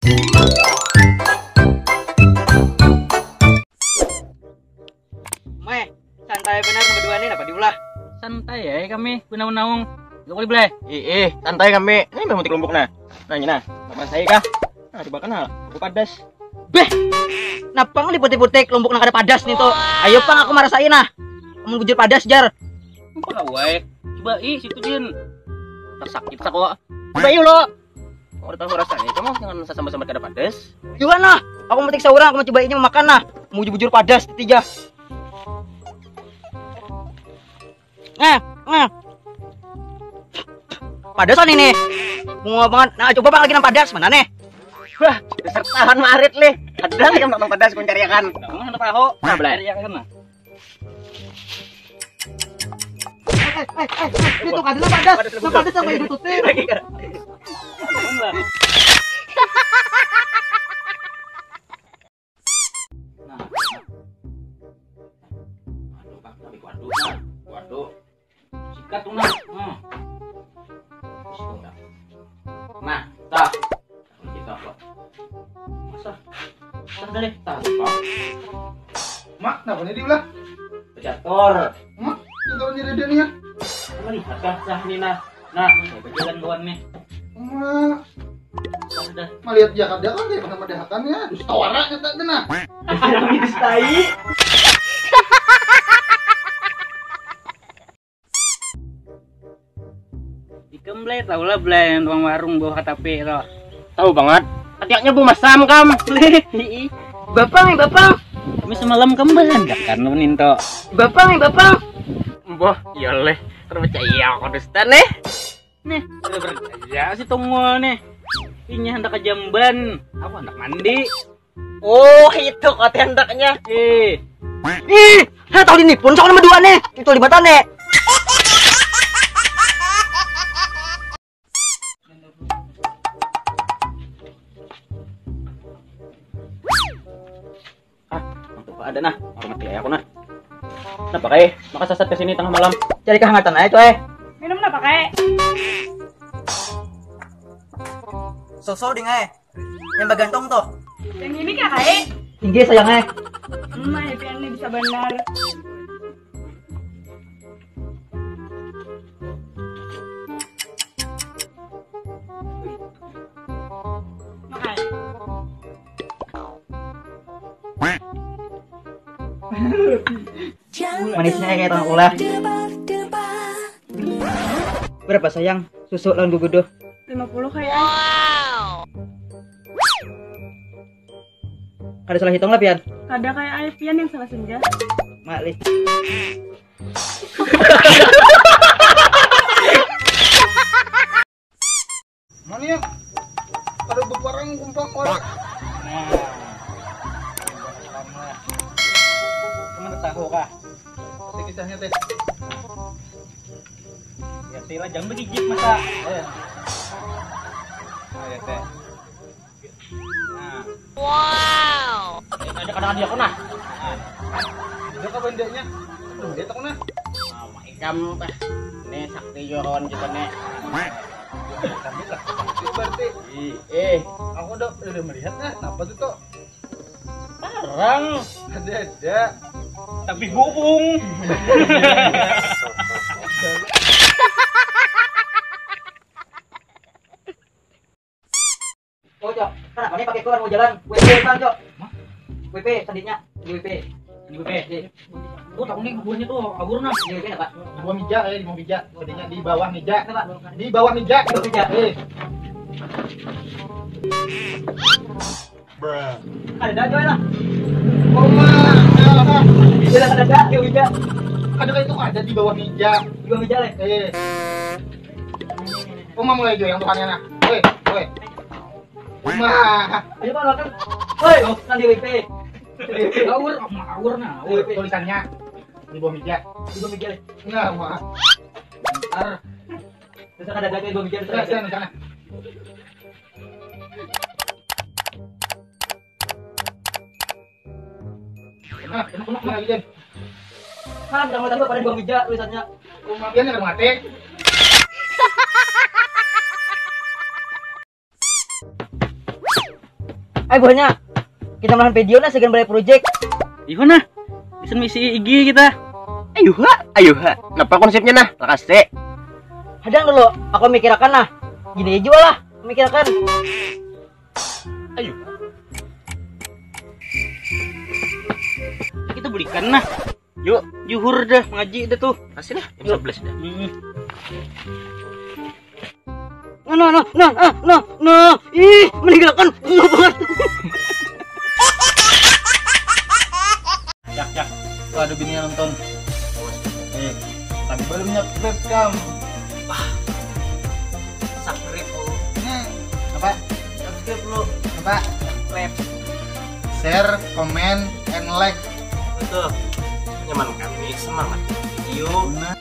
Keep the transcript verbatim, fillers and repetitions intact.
Meh, santai benar sama dua nih, apa diulah? Santai ya kami, guna-gunaung. Gak boleh beleh. Ih, ih, santai kami. Ini memang kelompok nah. Nah, ini nah, paman saya kah? Nah, coba kenal. Aku padas. Beh, napa nang diputik-putik kelompok nang ada padas nih tuh? Ayo pang, aku marasai nah. Kamu bujur padas jar. Apa wai? Coba ih situ din. Tersakit sak kok. Coba yuk lo. Orang tahu rasanya, kamu jangan sama-sama kada padas. Juga nah, aku metik seorang, aku mencoba ini memakan nah. Bujur-bujur padas tiga. Nah, nah. Padasan ini. Bunga banget. Nah, coba bang lagi nang padas mana nih? Wah, dasar tahan marit lih. Ada lagi nang padas ku cariakan. Kamu hendak tahu? Nah, belai. Cariakan nah. Eh, eh, eh, eh, itu kada lah padas. Padas, padas. Padas sampai itu tuh. Nah. Aduh, Kak, tapi waduh, nah. Waduh. Sikat tuh, nah. Nah. Nah, tah. Kita apa? Masa? Masa dari tah, Pak. Mak, kenapa nih diulah? Pecator. Mak, itu nih dede nih ya. Melihat kah sah nih, nah? Nah, berjalan kawan nih. Mak. Sudah. Melihat dia kada kan dia pernah madahakan ya. Dusta wara nyata deh nah. Habis tai. Ikam belai tahu lah belai yang tukang warung bawah katapi itu. Tahu banget. Ketiaknya bau masam kam. Bapang nih bapang. Kami semalam kam bahandakan lo ninto. Bapang nih bapang. Mbah, iya leh. Kada percaya aku dusta nih. Nih, kada percaya si Tungul nih. Inya hendak ke jamban. Aku hendak mandi. Oh, itu kata hendaknya. Eh. Ih, saya tahu ini pun sama dua nih. Itu di mata nih. Ah, untuk ada nah, orang mati aku nah. Kenapa kai? Maka sasat ke sini tengah malam. Cari kehangatan aja tuh eh. Minum apa kai? Sosol ding eh. Yang bagantung tuh. Yang ini kah kai? Tinggi sayang eh. Hmm, aja pian nih bisa benar. Makan. Manisnya kayak tang ulah. Berapa sayang susu lawan guguduh? Lima puluh kayak. Kada salah hitung lah pian. Kada kayak ayah pian yang salah senja. Mak lih. Mana ya? Kada beparang kumpang orang. Nah. Kamu tahu kah? Nanti kisahnya teh. Ya teh lah jangan begigit mata. Eh. Nah, ya teh. Nah. Wow. Eh, ada kadang dia aku nah. Ada kawan dia nya. Belum dia aku nah. Sama ikam bah. Ini sakti juara kawan kita nih. Kami sakti berarti. Ih, eh. Aku udah udah melihat nah. Apa tuh tuh? Parang. Ada ada. Tapi gubung. Oh, Cok, kenapa nih pakai keluar mau jalan? W P, Bang, Cok. W P, tadinya di W P. Di W P. Iya. Oh, tahu nih buahnya tuh kabur nah. Di W P apa? Di bawah meja ya, di bawah meja. Tadinya di bawah meja. Apa? Di bawah meja. Di bawah meja. Eh. Ada dah, Joy lah. Oh, ma. Iya, ada dah, di bawah meja. Ada kayak itu ada di bawah meja. Di bawah meja, Le. Eh. Uma mulai jo yang tukannya nah. Woi, woi. Uma. Ayo Pak makan. Woi, oh, kan di W P. Ngawur, ngawur nah. Woi, tulisannya di bawah meja. Di bawah meja. Nah, Uma. Ntar. Terus ada jaga di bawah meja. Sana, sana, sana. Nah, enak, enak, enak lagi, Jen. Kan, udah tadi pada di bawah meja tulisannya. Uma pian yang mati. Ayo buhannya, kita melahan video nah, segan balai project. Iyo nah, bisa misi I G kita. Ayuha, ayuha. Napa konsepnya nah? Lakas deh. Hadang dulu, aku mikirakan nah. Gini aja lah, mikirakan. Ayo. Kita belikan nah. Yuk, juhur dah, ngaji dah tuh. Kasih dah, jam Yuk. sebelas dah. Hmm. Nah, nah, nah, nah, ah, nah, nah. Ih, meninggalkan. Enggak banget. Cak, cak. Tuh ada bini yang nonton. Eh, tapi baru nyakbet kam. Subscribe lu. Apa? Subscribe lu. Apa? Subscribe. Share, comment, and like. Betul. Nyaman kami, semangat video. Nah.